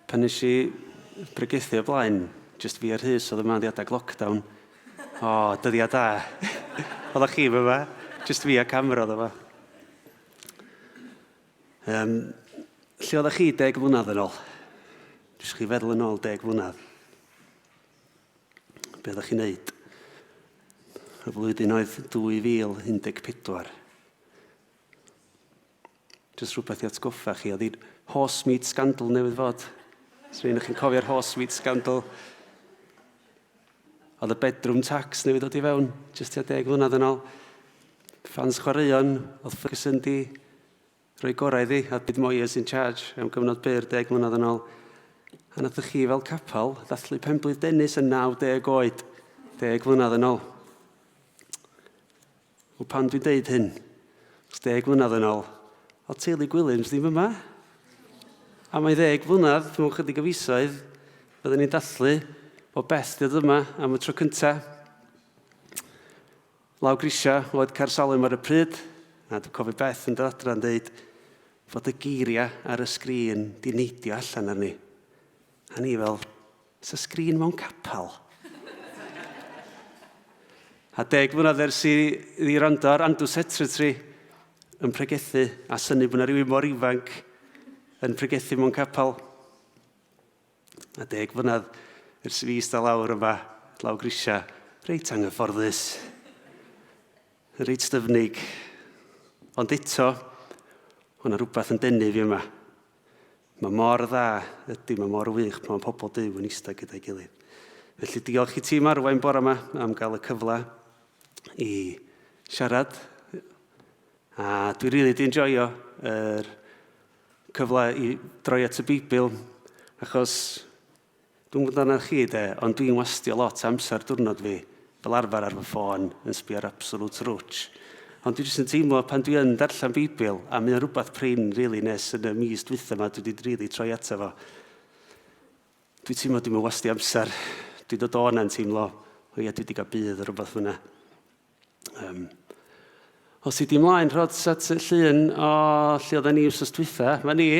Pan nes i pregethu o blaen, jyst fi a Rhys oedd yma yn adeg lockdown. O, dyddiau da. Oeddech chi yma? Jyst fi a camera oedd yma. Um, lle oeddech chi deg mlynedd yn ôl? Jyst chi feddwl yn ôl deg mlynedd. Be oeddech chi'n neud? Y flwyddyn oedd 2014. Jyst rhywbeth i atgoffa chi, oedd hi'n horse meat scandal newydd fod. Os rhywun chi'n cofio'r horse meat scandal. Oedd y bedroom tax newydd dod i fewn, jyst tua deg mlynedd yn ôl. Fans chwaraeon, oedd Ferguson di rhoi gorau iddi, a David Moyes in charge am gyfnod byr deg mlynedd yn ôl. A nathoch chi fel capel ddathlu penblwydd Dennis yn 90 oed, deg mlynedd yn ôl. Wel, pan dwi'n deud hyn, os deg mlynedd yn ôl, oedd teulu Gwilliams ddim yma. A mae ddeg mlynedd, mewn chydig o fisoedd, byddwn ni'n dathlu bod Beth di dod yma am y tro cyntaf. Law grisia oedd Caersalem ar y pryd, a dwi'n cofio Beth yn dod adra yn dweud fod y geiriau ar y sgrin di neidio allan arni. A ni fel, Sa sgrin mewn capel. A deg mlynedd ers i iddi rando ar Andrew Secretary yn pregethu a syni bod yna rhywun mor ifanc yn pregethu mewn capel. A deg mlynedd ers i fi eistedd lawr yma, lawr grisia, reit anghyfforddus, reit styfnig. Ond eto, o'na rhywbeth yn denu fi yma. Mae mor dda, ydy, mae mor wych pan mae pobl Duw yn eistedd gyda'i gilydd. Felly diolch i tîm arwain bore yma am gael y cyfle i siarad. A dwi rili really di enjoyo yr cyfle i droi at y Beibl, achos Dwi'n gwybod amdano chi de, ond dwi'n wastio lot o amser diwrnod fi, fel arfer ar fy ffôn, yn sbio ar absolute rwtsh. Ond dwi jyst yn teimlo pan dwi yn darllen Beibl, a mae o'n rhywbeth prin rili nes yn y mis dwytha 'ma dwi 'di rili troi ato fo. Dwi'n teimlo dwi'm yn wastio amser. Dwi'n dod o 'na yn teimlo, o ia, dwi 'di gael budd o rhywbeth fyna. Um, os i di mlaen, rhod at y llun o lle oedden ni wsos dwytha, mae ni.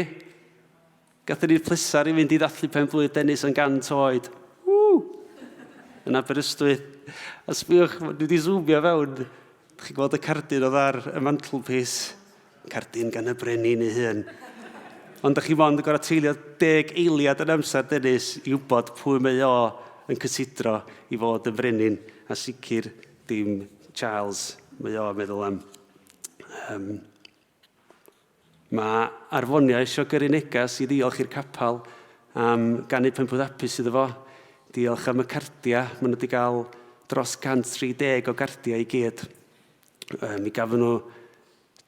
Gathon ni'r pleser i fynd i ddathlu pen blwydd Dennis yn gant oed. Woo! Yn Aberystwyth. A sbiwch, dwi wedi zoomio fewn. Chi'n gweld y cardyn oedd ar y mantelpiece. Cardyn gan y brenin ei hun. Ond da chi mond yn gorau treulio deg eiliad yn amser Dennis i wybod pwy mae o yn cysidro i fod yn frenin, a sicr dim Charles mae o yn meddwl am. Um, mae Arfonia eisiau gyrru neges i ddiolch i'r capel am ganu penblwydd hapus iddo fo. Diolch am y cardiau, maen nhw wedi cael dros 130 o gardiau i gyd. Um, mi gafon nhw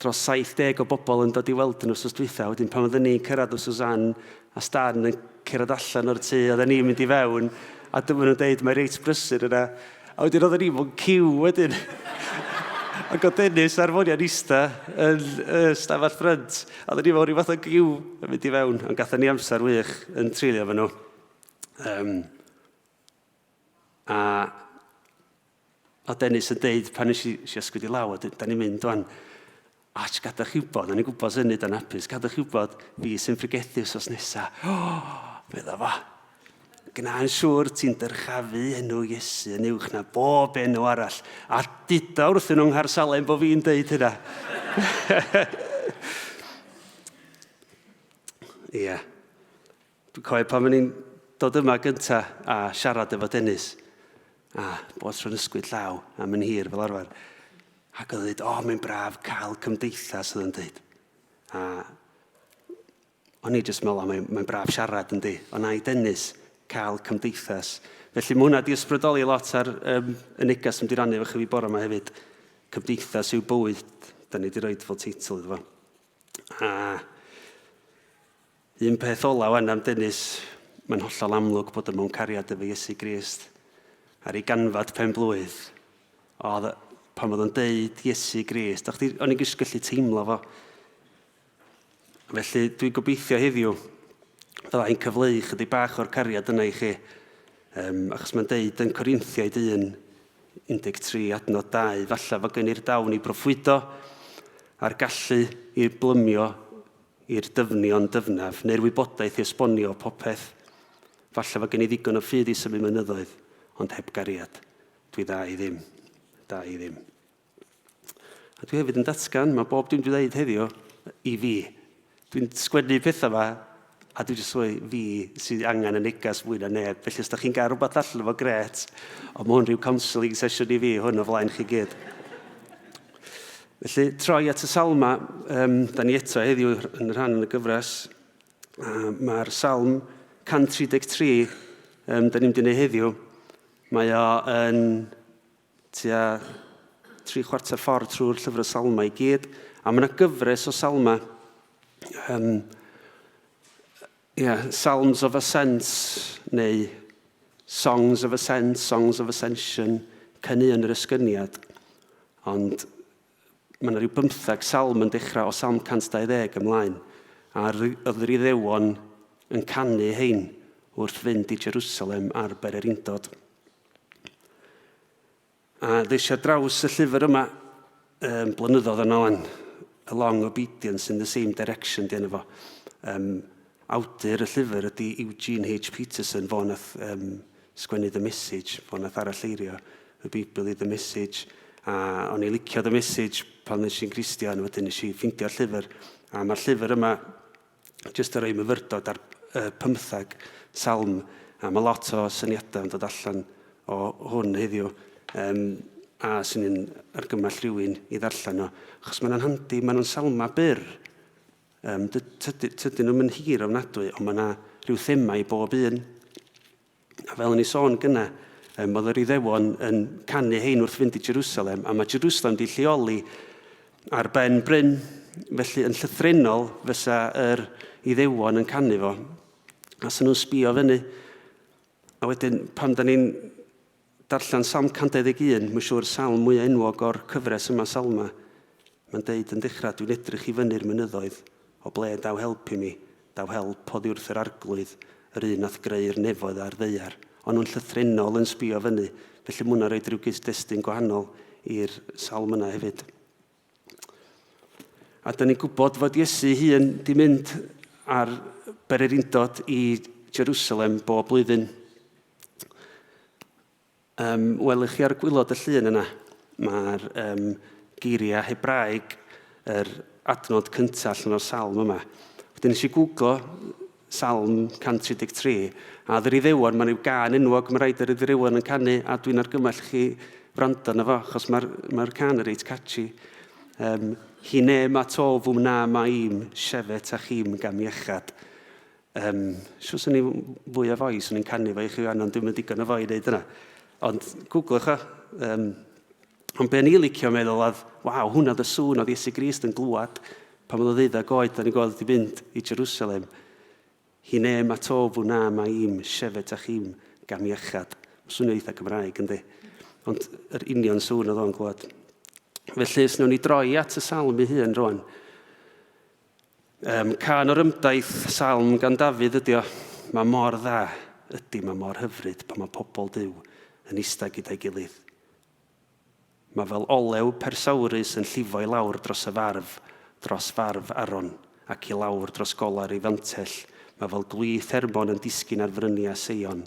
dros 70 o bobl yn dod i weld yn wrth dwytha. Wedyn pan oedden ni'n cyrraedd wrth Suzanne a Stan yn cyrraedd allan o'r tŷ, oedden ni'n mynd i fewn, a dyma nhw'n deud, mae reit brysur yna. A wedyn oedden ni mewn ciw wedyn. Ac oedd Dennis a'r foniau'n ista yn y stafell ffrynt. A oedden ni mewn rhyw fath o giw yn mynd i fewn. Ond gathen ni amser wych yn treulio efo nhw. Um, a O Dennis yn deud pan nes i, nes i ysgwyd i law, a da ni'n mynd wan, a ti gadael chi wybod, o'n i'n gwybod sy'n neud o'n hapus, gadael chi wybod fi sy'n pregethu wsos nesa. O, oh, medda fo. Gna'n siŵr ti'n dyrchafu enw Iesu yn uwch na bob enw arall. A duda wrthyn nhw'n Nghaersalem bod fi'n deud hynna. Ie. yeah. Dwi'n cofio pan o'n i'n dod yma gynta a siarad efo Dennis, a bod tro'n ysgwyd llaw am yn hir fel arfer. Ac oedd o'n dweud, o, oh, mae'n braf cael cymdeithas, oedd o'n dweud. A o'n i jyst meddwl, mae'n mae braf siarad yndi, ond na i Dennis cael cymdeithas. Felly mae hwnna di ysbrydoli lot ar um, y neges sy'n di rannu efo chi fi bore yma hefyd. Cymdeithas yw bywyd, da ni di roed fel teitl iddo fo. A Un peth ola wan am Dennis, mae'n hollol amlwg bod o mewn cariad efo Iesu Grist. Ar ei ganfad pen blwydd, oedd, pan oedd o'n deud Iesu Grist, o'ch o'n i'n jyst gallu teimlo fo. Felly dwi'n gobeithio heddiw, fydda i'n cyfleu chydig bach o'r cariad yna i chi. Um, achos mae'n deud yn Corinthiaid 1, 13 adnod 2, falle fod gen i'r dawn i broffwydo a'r gallu i blymio i'r dyfnion dyfnaf, neu'r wybodaeth i esbonio popeth. Falle fod gen i ddigon o ffydd i symud mynyddoedd, ond heb gariad, dwi dda i ddim. Da i ddim. A dwi hefyd yn datgan, mae bob dim dwi'n dweud heddiw i fi. Dwi'n sgwennu pethau fa, a dwi'n jyst rhoi fi sydd angen y negas fwy na neb. Felly os da chi'n gael rhywbeth allan fo, gret. Ond mae hwn rhyw counselling session i fi, hwn o flaen chi gyd. Felly, troi at y salma, um, da ni eto heddiw yn rhan yn y gyfres. Mae'r salm 133, um, da ni'n mynd i wneud heddiw, mae o yn tua tri chwarter ffordd trwy'r llyfr y salmau i gyd, a mae yna gyfres o salmau. Um, yeah, Psalms of Ascent, neu Songs of Ascent, Songs of Ascension, cynnu yn yr ysgyniad. Ond mae yna rhyw bymtheg salm yn dechrau o Salm 120 ymlaen, a oedd yr Iddewon yn canu hein wrth fynd i Jerusalem ar bererindod. A ddes i ar draws y llyfr yma um, blynyddoedd yn ôl, A Long Obedience in the Same Direction, di enw fo. Um, awdur y llyfr ydy Eugene H. Peterson, fo nath um, sgwennu The Message, fo nath aralleirio y Beibl i The Message. A o'n i licio The Message pan nes i'n Gristion, wedyn nes i ffeindio'r llyfr. A mae'r llyfr yma jyst yn rhoi myfyrdod ar y pymtheg salm, a mae lot o syniadau yn dod allan o hwn heddiw, um, a sy'n i'n argymell rhywun i ddarllen o, achos mae'n handi, maen nhw'n salma byr, um, tydyn nhw'n mynd hir ofnadwy, ond mae yna rhyw thema i bob un. A fel o'n i sôn gynna, um, oedd yr Iddewon yn canu hein wrth fynd i Jerusalem, a mae Jerusalem di lleoli ar ben bryn, felly yn llythrenol fysa yr Iddewon yn canu fo, a sy'n nhw'n sbio fyny. A wedyn, pan da ni'n darllen Salm 121, mae'n siŵr salm mwy enwog o'r cyfres yma salma, mae'n deud yn dechrau, dwi'n edrych i fyny'r mynyddoedd, o ble daw help i mi, Daw help oddi wrth yr Arglwydd, yr un nath greu'r nefoedd a'r ddaear. O'n nhw'n llythrennol yn sbio fyny, felly ma' hwnna'n rhoid rhyw gyd-destun gwahanol i'r salm yna hefyd. A da ni'n gwybod fod Iesu hun di mynd ar bererindod i Jerusalem bob blwyddyn. Um, welwch chi ar gwylod y llun yna, mae'r um, geiriau Hebraeg, yr adnod cyntaf allan o'r salm yma. Wedyn nes i googlo Salm 133, a oedd yr Iddewon, mae'n rhyw gan enwog, mae rhaid yr Iddewon yn canu, a dwi'n argymell chi wrando arno fo, achos mae'r mae can yn reit catchy. Um, Hine ma tov umna ma'im shevet achim gam iechad. Um, siw swn i fwy o foi, swn i'n canu fo i chi fan, ond dwi'n mynd digon o foi i wneud yna. Ond googlwch o. Um, ond be o'n i licio meddwl oedd, waw, hwnna oedd y sŵn oedd Iesu Grist yn glwad pan oedd o ddeuddeg oed, da ni'n gweld wedi mynd i Jerusalem. Hine ma tofu na ma im, shefet achim, gam iechad. Swnio eitha Gymraeg, yndi? Ond yr union sŵn oedd o'n glwad. Felly, os wnawn ni droi at y salm ei hun rwan. Um, can o'r ymdaith salm gan Dafydd ydi o. Mae mor dda, ydy, mae mor hyfryd pan mae pobl Duw yn eistedd gyda'i gilydd. Mae fel olew persawrus yn llifo i lawr dros y farf, dros farf Aron, ac i lawr dros golar ei fantell. Mae fel gwlith Hermon yn disgyn ar fryniau Seion.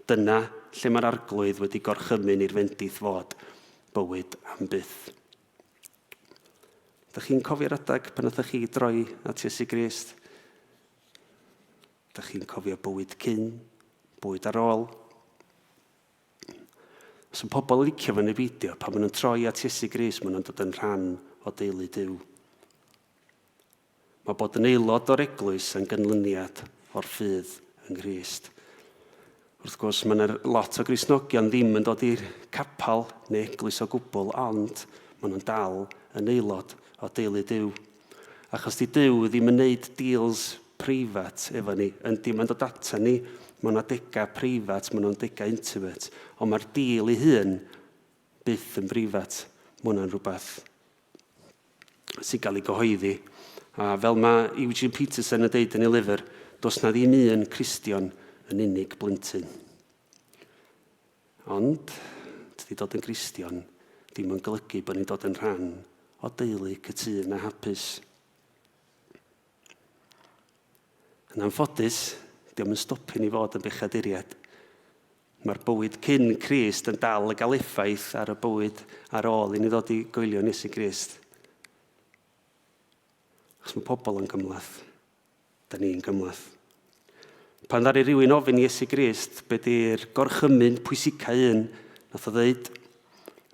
Dyna lle mae'r Arglwydd wedi gorchymyn i'r fendith fod, bywyd am byth. Dych chi'n cofio'r adeg pan ydych chi droi at Iesu Grist? Dych chi'n cofio bywyd cyn, bywyd ar ôl? Os yn pobl licio fy neu beidio, pan maen nhw'n troi at Iesu Grist, maen nhw'n dod yn rhan o deulu Duw. Mae bod yn aelod o'r eglwys yn gynlyniad o'r ffydd yng Nghrist. Wrth gwrs, mae yna lot o Gristnogion ddim yn dod i'r capel neu eglwys o gwbl, ond maen nhw'n dal yn aelod o deulu Duw. Achos di Duw ddim yn neud deals preifat efo ni. Yndi, mae'n dod ata ni, mae'n adegau preifat, mae'n adegau intimate, ond mae'r deal ei hun byth yn breifat. Mae hwnna'n rhywbeth sy'n cael ei gyhoeddi. A fel mae Eugene Peterson yn deud yn ei lyfr, does na ddim un Cristion yn unig blentyn. Ond, tydi dod yn Gristion ddim yn golygu bod ni'n dod yn rhan o deulu cytûn a hapus. Yn anffodus, diom yn stopio ni fod yn bechaduriaid. Mae'r bywyd cyn Crist yn dal y gael effaith ar y bywyd ar ôl i ni ddod i goelio yn Iesu Grist. Achos mae pobl yn gymhleth. Da ni'n gymhleth. Pan ddaru rhywun ofyn i Iesu Grist be di'r gorchymyn pwysica un, nath o ddeud,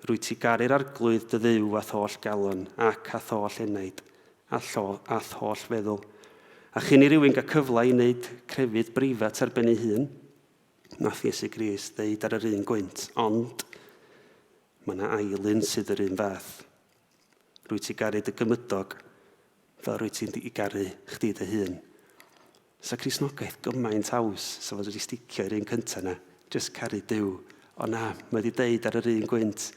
Rwy ti garu'r arglwydd dy dduw a'th holl galon ac a'th holl enaid a llo, a'th holl feddwl. A chyn i rywun gael cyfle i wneud crefydd breifat ar ben ei hun, nath Iesu Grist ddeud ar yr un gwynt, ond mae yna ail un sydd yr un fath. Rwy ti garu dy gymydog fel rwy ti'n i garu chdi dy hun. Sa Cristnogaeth gymaint haws sa fod wedi sticio i'r un cyntaf na, just caru Duw. O na, mae wedi deud ar yr un gwynt,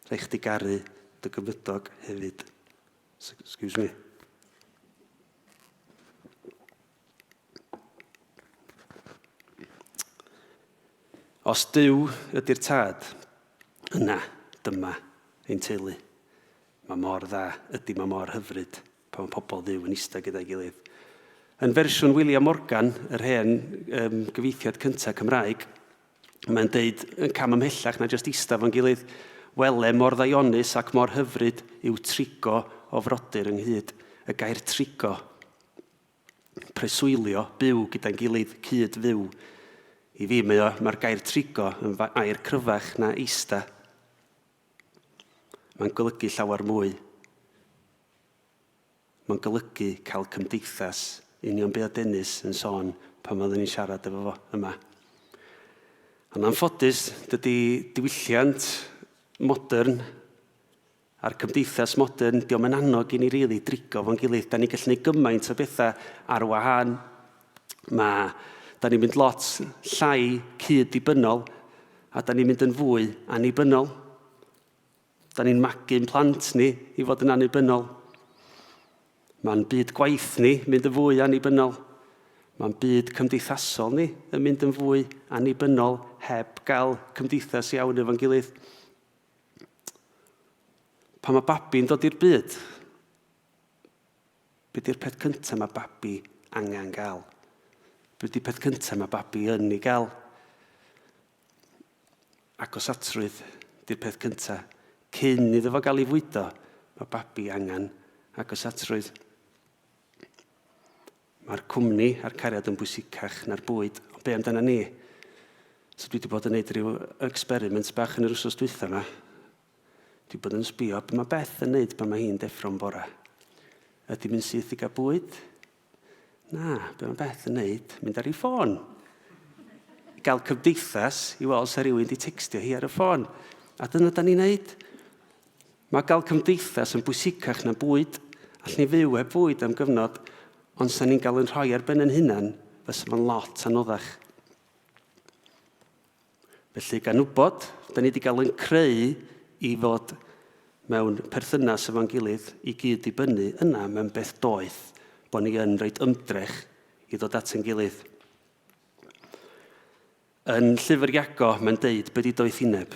rhaid chdi garu dy gymydog hefyd. Excuse me. Os Duw ydy'r tad, yna dyma ein teulu. Mae mor dda, ydy mae mor hyfryd pan mae pobl Dduw yn eistedd gyda'i gilydd. Yn fersiwn William Morgan, yr hen um, gyfieithiad cyntaf Cymraeg, mae'n deud yn cam ymhellach na jyst eistedd fo'n gilydd, wele mor ddaionus ac mor hyfryd yw trigo o frodyr ynghyd. Y gair trigo preswylio, byw gyda'n gilydd, cyd-fyw. I fi, mae o, mae'r gair trigo yn air cryfach na eista. Mae'n golygu llawer mwy. Mae'n golygu cael cymdeithas, union be oedd Dennis yn sôn pan oeddwn ni'n siarad efo fo yma. Ond anffodus, dydy diwylliant modern A'r cymdeithas modern, dio'm yn annog i ni rili drigo fo'n gilydd. Da ni'n gallu gwneud gymaint o bethau ar wahân. Mae, da ni'n mynd lot llai cyd-ddibynnol a da ni'n mynd yn fwy annibynnol. Da ni'n magu'n plant ni i fod yn annibynnol. Mae'n byd gwaith ni mynd yn fwy annibynnol. Mae'n byd cymdeithasol ni yn mynd yn fwy annibynnol heb gael cymdeithas iawn efo'n gilydd. Pan mae babi'n dod i'r byd, be di'r peth cyntaf mae babi angen gael? Be di'r peth cyntaf mae babi yn ei gael? Agosatrwydd di'r peth cyntaf. Cyn iddo fo gael ei fwydo, mae babi angen agosatrwydd. Mae'r cwmni a'r cariad yn bwysicach na'r bwyd, ond be amdana ni? So dwi wedi bod yn neud rhyw experiment bach yn yr wsos dwytha yma. Dwi wedi bod yn sbio be mae Beth yn neud pan mae hi'n deffro'n bora. Ydy mynd syth i gael bwyd? Na, be mae Beth yn neud? Mynd ar ei ffôn. I gael cymdeithas i weld sa rhywun wedi textio hi ar y ffôn. A dyna da ni'n neud. Mae gael cymdeithas yn bwysicach na bwyd. Allwn ni fyw heb fwyd am gyfnod, ond 'sa ni'n gael yn rhoi ar ben yn hunan, fysa fo'n lot anoddach. Felly, gan wybod, da ni wedi gael yn creu i fod mewn perthynas efo'n gilydd i gyd dibynnu yna mewn beth doeth bod ni yn rhoi ymdrech i ddod at ein gilydd. Yn llyfr Iago, mae'n deud be di doethineb.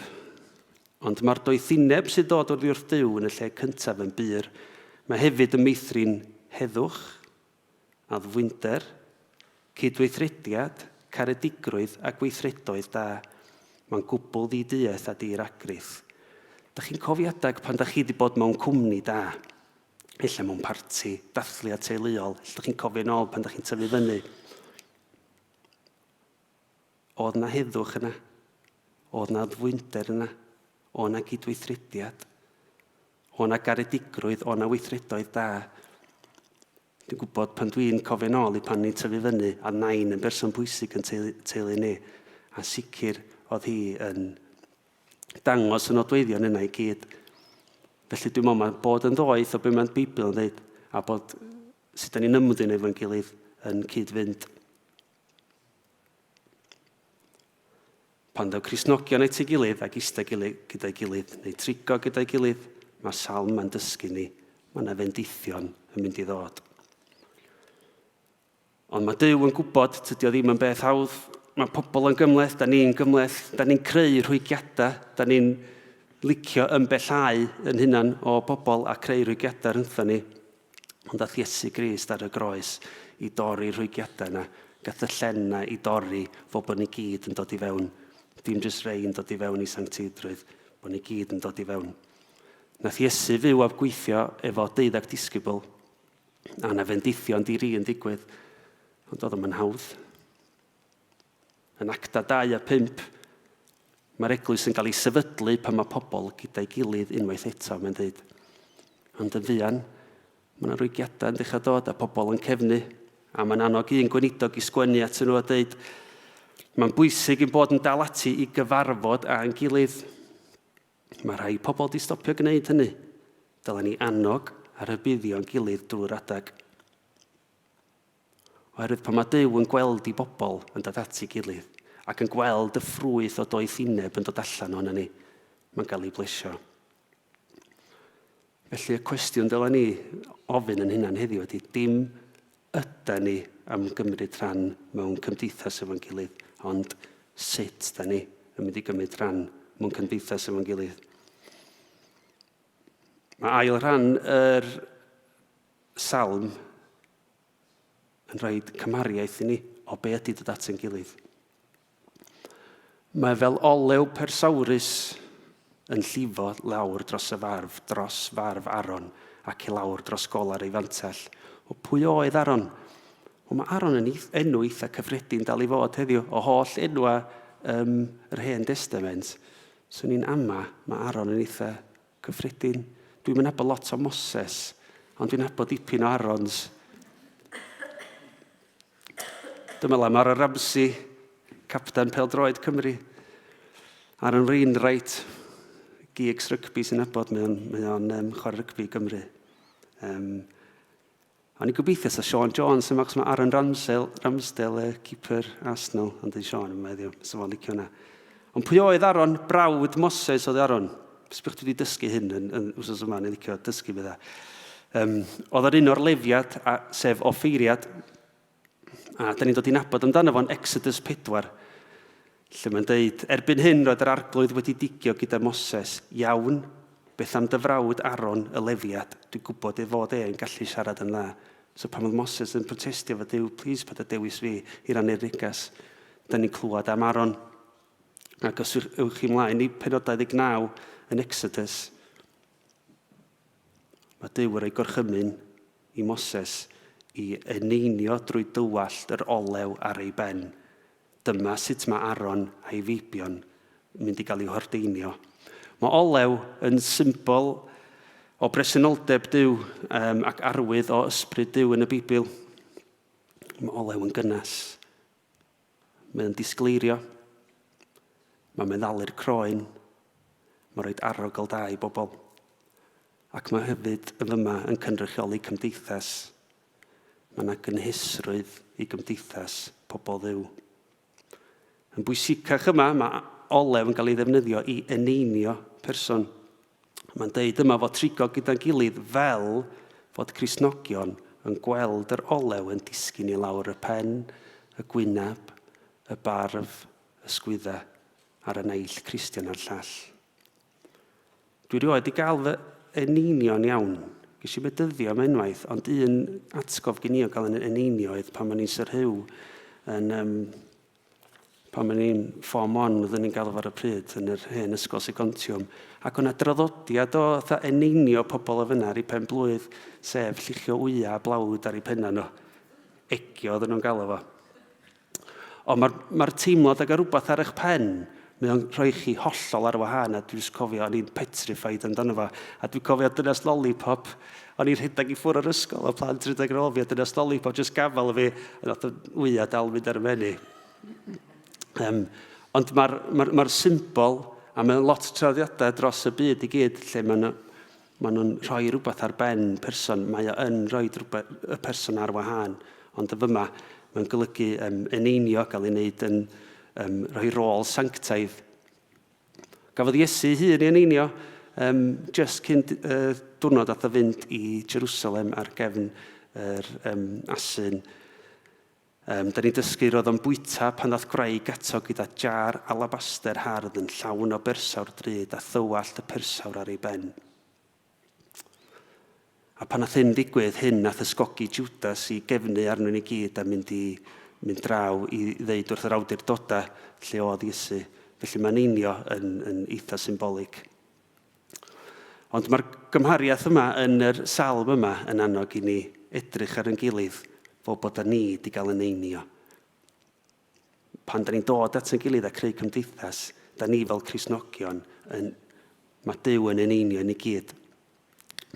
Ond mae'r doethineb sy'n dod oddi wrth Duw yn y lle cyntaf yn bur. Mae hefyd yn meithrin heddwch, addfwynder, cydweithrediad, caredigrwydd a gweithredoedd da. Mae'n gwbl ddi-duedd a di-ragrith. Da chi'n cofio adeg pan da chi wedi bod mewn cwmni da? Ella mewn parti, dathliad teuluol, ella da chi'n cofio nôl pan da chi'n tyfu fyny. Oedd 'na heddwch yna? Oedd 'na addfwynder yna? Oedd 'na gydweithrediad? Oedd 'na garedigrwydd? Oedd 'na weithredoedd da? Dwi'n gwybod pan dwi'n cofio nôl i pan ni'n tyfu fyny, a nain yn berson pwysig yn teulu, teulu ni, a sicr oedd hi yn dangos y nodweddion yna i gyd. Felly dwi'n meddwl mae bod yn ddoeth o be mae'r Beibl yn dweud, a bod sut da ni'n ymddwyn efo'n gilydd yn cyd-fynd. Pan ddaw Cristnogion at ei gilydd ac eistedd gyda'i gilydd, neu trigo gyda'i gilydd, mae'r salm ma'n dysgu ni, mae yna fendithion yn mynd i ddod. Ond mae Duw yn gwybod, tydi o ddim yn beth hawdd. Mae pobl yn gymhleth, da ni'n gymhleth, da ni'n creu rhwygiadau, da ni'n licio ymbellhau yn hunan o bobl a creu rhwygiadau rhyngthon ni. Ond ath Iesu Grist ar y groes i dorri rhwygiadau yna. Gath y llen yna i dorri fo bod ni gyd yn dod i fewn. Dim jyst rei yn dod i fewn i sancteiddrwydd, bod ni gyd yn dod i fewn. Nath Iesu fyw a gweithio efo deuddag disgybl, a na fendithion di-ri yn digwydd, ond oedd o'm yn hawdd. Yn Acta 2 a 5, mae'r eglwys yn cael ei sefydlu pan mae pobl gyda'i gilydd unwaith eto, mae'n dweud. Ond yn fuan, mae yna rwygiadau yn dechrau dod a pobl yn cefnu. A mae'n annog un gweinidog i sgwennu at nhw a dweud, mae'n bwysig ein bod yn dal ati i gyfarfod â'n gilydd. Mae rhai pobl di stopio gwneud hynny. Dylen ni annog a rhybuddio'n gilydd drwy'r adeg. Oherwydd pan mae Duw yn gweld i bobl yn dod at ei gilydd ac yn gweld y ffrwyth o doethineb yn dod allan ohono ni, mae'n cael ei blesio. Felly y cwestiwn dylen ni ofyn yn hunan heddiw ydy dim yda ni am gymryd rhan mewn cymdeithas efo'n gilydd, ond sut da ni yn mynd i gymryd rhan mewn cymdeithas efo'n gilydd. Mae ail rhan yr salm yn rhoi cymhariaeth i ni o be ydy dod at ein gilydd. Mae fel olew persawrus yn llifo lawr dros y farf, dros farf Aaron, ac i lawr dros golar ei fantell. O, pwy oedd Aaron? O, mae Aaron yn enw eitha cyffredin dal i fod heddiw, o holl enwa um, yr Hen Testament. Swn i'n ama, mae Aaron yn eitha cyffredin. Dwi'm yn nabod lot o Moses, ond dwi'n nabod dipyn o Aarons. Dyma le mae Aaron Ramsey, capten pêl-droed Cymru. Aaron Wainwright, gigs rygbi sy'n nabod, mae o'n, mae o'n um, chwarae rygbi i Gymru. Um, O'n i'n gobeithio sa Sean Jones yma, achos mae Aaron Ramsdale, Ramsdale y keeper Arsenal, ond dyn Sean yma heddiw, so fo'n licio hwnna. Ond pwy oedd Aaron? Brawd Moses oedd Aaron. Sbych dwi wedi dysgu hyn yn, yn wsos yma, ni'n licio dysgu bydda. Um, oedd o'n un o'r lefiad, a, sef offeiriad, A da ni'n dod i nabod amdano fo'n Exodus 4, lle mae'n deud, Erbyn hyn roedd yr arglwydd wedi digio gyda Moses, iawn, beth am dy frawd Aaron y Lefiad, dwi'n gwybod ei fod e'n gallu siarad yn dda. So pan oedd Moses yn protestio fo Duw, please paid â dewis fi i rannu'r neges, da ni'n clywed am Aaron. Ac os ywch chi mlaen i penod 29 yn Exodus, Mae Duw yn rhoi gorchymyn i Moses i eneinio drwy dywallt yr olew ar ei ben. Dyma sut mae Aaron a'i feibion yn mynd i gael eu hordeinio. Mae olew yn symbol o bresenoldeb Duw um, ac arwydd o ysbryd Duw yn y Beibl. Mae olew yn gynnes. Mae o'n disgleirio. Mae'n meddalu'r croen. Mae'n rhoi arogl da i bobl. Ac mae hefyd yn fyma yn cynrychioli cymdeithas. Mae yna gynhesrwydd i gymdeithas pobl ddiw. Yn bwysicach yma, mae olew yn cael ei ddefnyddio i eneinio person. Mae'n deud yma fod trigo gyda'n gilydd fel fod Cristnogion yn gweld yr olew yn disgyn i lawr y pen, y gwyneb, y barf, y sgwydda ar y naill Cristion a'r llall. Dwi rioed di gael fy eneinio'n iawn. Ges i bedyddio am unwaith, ond un atgof gen i o gael yn eneinio oedd pan o'n i'n Sir Huw yn um, pan o'n i'n Form 1, oeddwn ni'n galw ar y pryd, yn yr hen ysgol Segontiwm, ac o'na draddodiad o fatha eneinio pobl o fyna ar eu pen blwydd, sef lluchio wyau a blawd ar eu penna nhw. Egio oedden nhw'n galw fo. Ond mae'r mae teimlad ag ar rhywbeth ar eich pen, mae o'n rhoi chi hollol ar wahân, a dwi'n cofio, o'n i'n petrified amdano fo. A dwi'n cofio dynas lollipop, o'n i'n rhedeg i ffwrdd o'r ysgol, o plant rhedeg ar ôl fi, a dynas lollipop jyst gafael fi, a nath y wyau dal mynd ar y menu. Um, ond mae'r ma ma symbol, a mae'n lot o traddodiadau dros y byd i gyd, lle maen nhw, maen nhw'n rhoi rhywbeth ar ben person, mae o yn rhoi rhywbeth, y person ar wahân, ond y fyma, mae'n golygu um, eneinio, gael ei wneud yn um, rhoi rôl sanctaidd. Gafodd Iesu hun ei eneinio um, just cyn uh, diwrnod ath o fynd i Jerusalem ar gefn yr um, asyn. Um, da ni'n dysgu roedd o'n bwyta pan ddath gwraig ato gyda jar alabaster hardd yn llawn o bersawr drud a thywallt y persawr ar ei ben. A pan nath hyn ddigwydd, hyn nath ysgogi Judas i gefnu arnyn ni gyd a mynd i mynd draw i ddeud wrth yr awdurdodau lle oedd Iesu. Felly mae'n einio yn, yn eitha symbolig. Ond mae'r gymhariaeth yma yn yr salm yma yn annog i ni edrych ar ein gilydd fel bod da ni wedi cael yn einio. Pan da ni'n dod at ein gilydd a creu cymdeithas, da ni fel Cristnogion yn... Mae Duw yn eneinio ni gyd.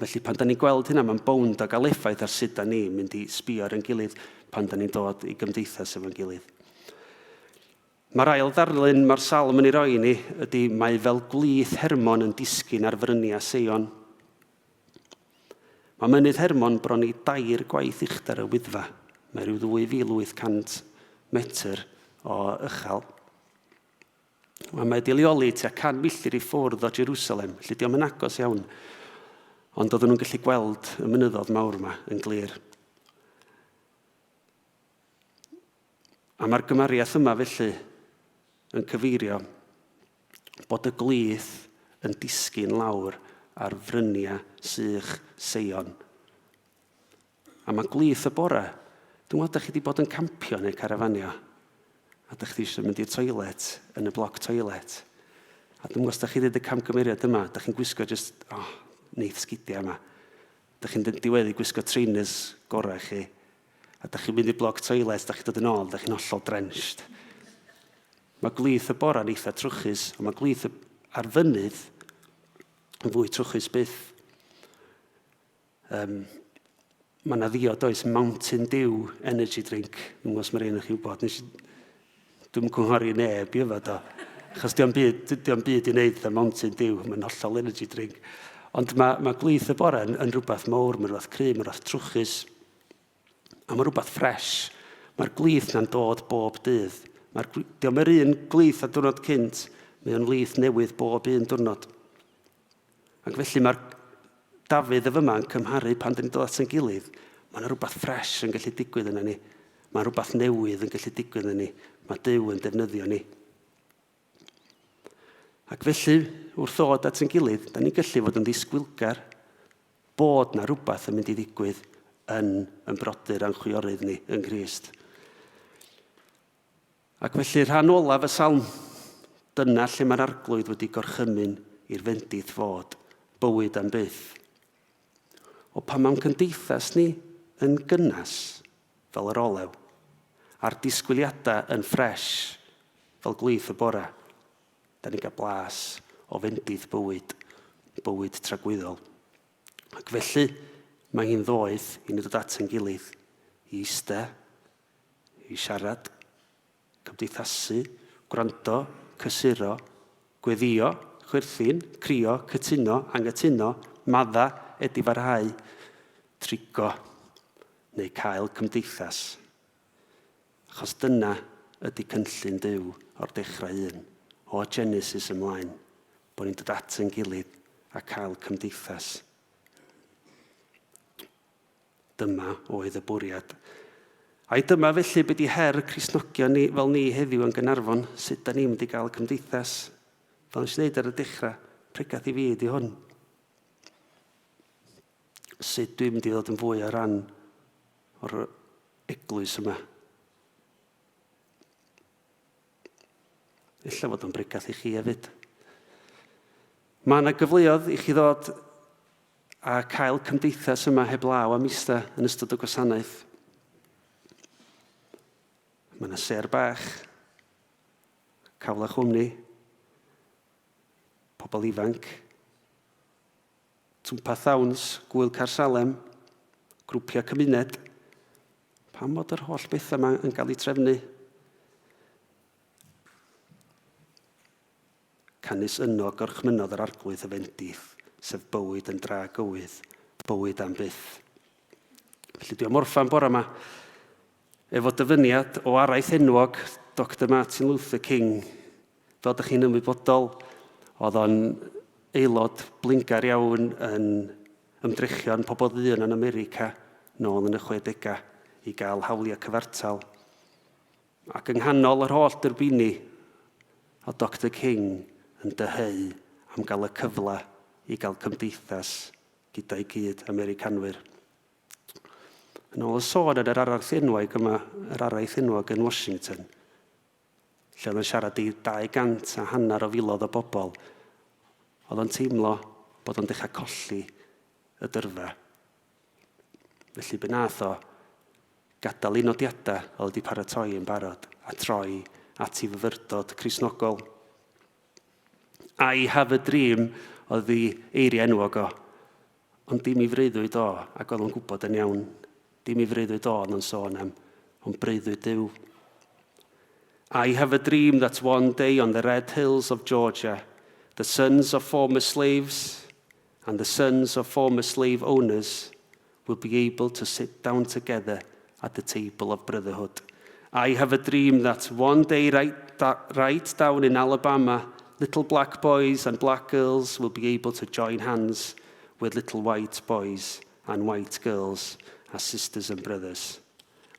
Felly pan da ni'n gweld hynna, mae'n bownd o gael effaith ar sut da ni'n mynd i sbio ar ein gilydd pan da ni'n dod i gymdeithas efo'n gilydd. Mae'r ail ddarlun mae'r salm yn ei roi i ni ydy mae fel gwlith Hermon yn disgyn ar fryniau Seion. Mae mynydd Hermon bron i dair gwaith uchder y Wyddfa. Mae rhyw 2,800 metr o uchel. Mae mae dileoli tua 100 milltir i ffwrdd o Jerusalem, felly diolch yn agos iawn. Ond oedden nhw'n gallu gweld y mynyddodd mawr yma yn glir. A mae'r gymariaeth yma felly yn cyfeirio bod y gwlith yn disgyn lawr ar fryniau sych Seion. A mae gwlith y bore, dwi'n gwybod da chi wedi bod yn campio neu carafanio, a da chi eisiau mynd i'r toilet yn y bloc toilet. A dwi'n gwybod os da chi wedi y camgymeriad yma, da chi'n gwisgo just, oh, neith sgidiau yma. Da chi'n diweddu gwisgo trainers gorau chi, A da chi'n mynd i'r bloc toilet, da chi'n dod yn ôl, da chi'n hollol drenched. Mae gwlith y bora'n eitha trwchus, ond mae gwlith ar fynydd yn fwy trwchus byth. Um, mae yna ddiod oes Mountain Dew energy drink. Dwi'n gwybod os mae rhain yn chi wybod. Nes, dwi'n cynghori neb i yfed o. Achos diolch byd, dio'm byd i wneud â Mountain Dew, mae'n hollol energy drink. Ond mae, mae gwlith y bore yn, yn rhywbeth mawr, mae'n rhywbeth cry, mae'n rhywbeth trwchus. A mae rhywbeth ffres. Mae'r glith na'n dod bob dydd. Mae'r, diolch yr un glith a diwrnod cynt, mae o'n lith newydd bob un diwrnod. Ac felly mae'r Dafydd y fyma yn cymharu pan dyn ni'n dod at ein gilydd, mae yna rhywbeth ffres yn gallu digwydd yna ni. Mae rhywbeth newydd yn gallu digwydd yna ni. Mae Duw yn defnyddio ni. Ac felly, wrth ddod at ein gilydd, da ni'n gallu fod yn ddisgwylgar bod 'na rhywbeth yn mynd i ddigwydd yn yn brodyr a'n chwiorydd ni yng Nghrist. Ac felly rhan olaf y salm, dyna lle mae'r arglwydd wedi gorchymyn i'r fendith fod, bywyd am byth. O pan mae'n cymdeithas ni yn gynnes fel yr olew, a'r disgwyliadau yn ffres fel gwlith y bore, Da ni'n cael blas o fendith bywyd, bywyd tragwyddol. Ac felly, mae hi'n ddoeth i ni ddod at ein gilydd, i eistedd, i siarad, cymdeithasu, gwrando, cysuro, gweddio, chwerthin, crio, cytuno, anghytuno, madda, edifarhau, trigo, neu cael cymdeithas. Achos dyna ydy cynllun Duw o'r dechrau un, o Genesis ymlaen, bod ni'n dod at ein gilydd a cael cymdeithas. Dyma oedd y bwriad. Ai dyma felly be di her Cristnogion ni fel ni heddiw yn Gaernarfon, sut da ni'n mynd i gael cymdeithas? Fel nes i ddeud ar y dechrau, pregath i fi ydi hwn. Sut dwi'n mynd i ddod yn fwy o ran o'r eglwys yma. Ella fod o'n bregath i chi hefyd. Mae yna gyfleoedd i chi ddod a cael cymdeithas yma heb law am ista yn ystod y gwasanaeth. Mae yna ser bach, cawl a chwmni, pobl ifanc, Twmpath Ddawns, Gŵyl Caersalem, grwpiau cymuned. Pam bod yr holl bethau yma yn cael eu trefnu? Canys yno gorchmynnodd yr arglwydd y fendith, sef bywyd yn dra gywydd, bywyd am byth. Felly dwi am orffan bore yma efo dyfyniad o araith enwog Dr Martin Luther King. Fel ydych chi'n ymwybodol, oedd o'n aelod blingar iawn yn ymdrechion pobl dduon yn America nôl yn y 60au i gael hawliau cyfartal. Ac yng nghanol yr holl dyrbini, oedd Doctor King yn dyheu am gael y cyfle i gael cymdeithas gyda'i gyd Americanwyr. Yn ôl y sôn yn yr araith enwog yma, yr araith enwog yn Washington, lle oedd yn siarad i 200 a hanner o filoedd o bobl, oedd o'n teimlo bod o'n dechrau colli y dyrfa. Felly be nath o, gadael ei nodiadau oedd wedi paratoi yn barod a troi at ei fyfyrdod Cristnogol. I have a dream oedd ei eiriau enwog o. Ond dim i freuddwyd o, ac oedd o'n gwybod yn iawn. Dim i freuddwyd o oedd o'n sôn am, ond breuddwyd Duw. I have a dream that one day on the red hills of Georgia, the sons of former slaves and the sons of former slave owners will be able to sit down together at the table of brotherhood. I have a dream that one day right, da right down in Alabama, little black boys and black girls will be able to join hands with little white boys and white girls as sisters and brothers.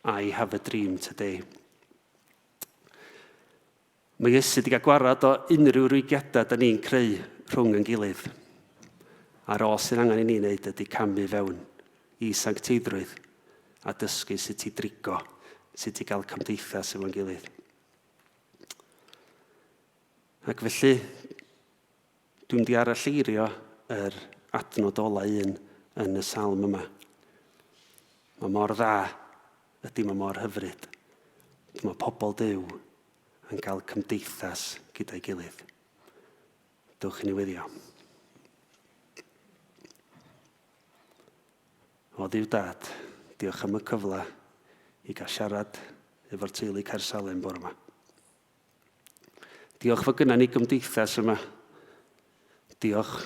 I have a dream today. Mae Iesu wedi cael gwarad o unrhyw rwygiadau da ni'n creu rhwng yn gilydd. A'r oll sydd angen i ni wneud ydy camu fewn i sancteiddrwydd a dysgu sut i drigo, sut i gael cymdeithas efo'n gilydd. Ac felly, dwi'n mynd i aralleirio yr adnod ola un yn y salm yma. Mae mor dda, ydy mae mor hyfryd. Mae pobl Duw yn cael cymdeithas gyda'i gilydd. Dewch i ni weddio. O Dduw Dad, diolch am y cyfle i gael siarad efo'r teulu Caersalem bore yma. Diolch fod gyda ni gymdeithas yma. Diolch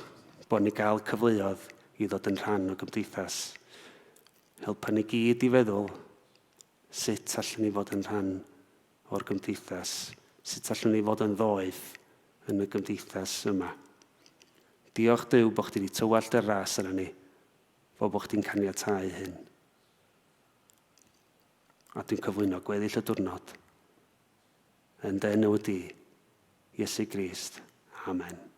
bod ni gael cyfleoedd i ddod yn rhan o gymdeithas. Helpa ni gyd i feddwl sut allwn ni fod yn rhan o'r gymdeithas, sut allwn ni fod yn ddoeth yn y gymdeithas yma. Diolch Duw bod chdi wedi tywallt y ras arna ni, fo bod chdi'n caniatáu hyn. A dwi'n cyflwyno gweddill y diwrnod yn dy enw di, Iesu Grist. Amen.